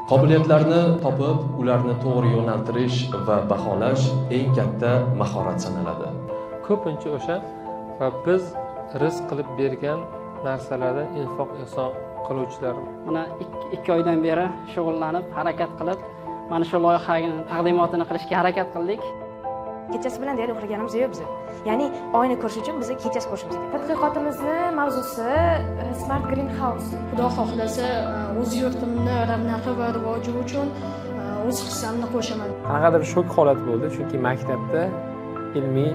Qobiliyatlarni topib, ularni to'g'ri yo'naltirish va baholash eng katta mahorat sanaladi. Ko'pincha o'sha va biz rizq qilib bergan narsalardan infoq ehson qiluvchilar. Mana 2 oydan beri shug'ullanib, harakat qilib, mana shu loyihani taqdimotini qilishga harakat qildik. Kechasi bilan deyarli uxlaganimiz yo'q biza. Ya'ni oyni ko'rish uchun biza kechasi ko'rishimiz kerak. Tadqiqotimizni mavzusi Smart Greenhouse. Xudo xohlasa, o'z yurtimni ravnaqi va rivoji uchun o'z hissamni qo'shaman. Qanaqadir shok holat bo'ldi, chunki maktabda ilmiy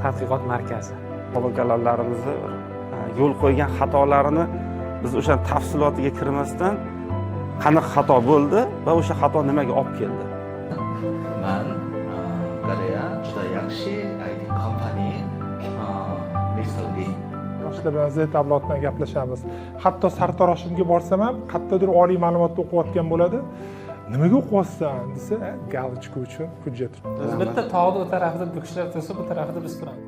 tadqiqot markazi. Bobo kalonlarimizni yo'l qo'ygan xatolarini biz o'sha tafsilotiga kirmasdan, qanaqa xato bo'ldi va o'sha xato nimaga olib keldi. Man Koreya juda yaxshi IT company Mr. Lee. Yoshlar bilan, Z avlod bilan gaplashamiz. Hatto sartaroshimga borsam ham, qayerdadir oliy ma'lumotda o'qiyotgan bo'ladi. "Nimaga o'qiyapsan?" desa, "Галочка uchun, hujjat." Bitta tog'ni u tarafida bu kishilar tursa, bu tarafida biz turamiz.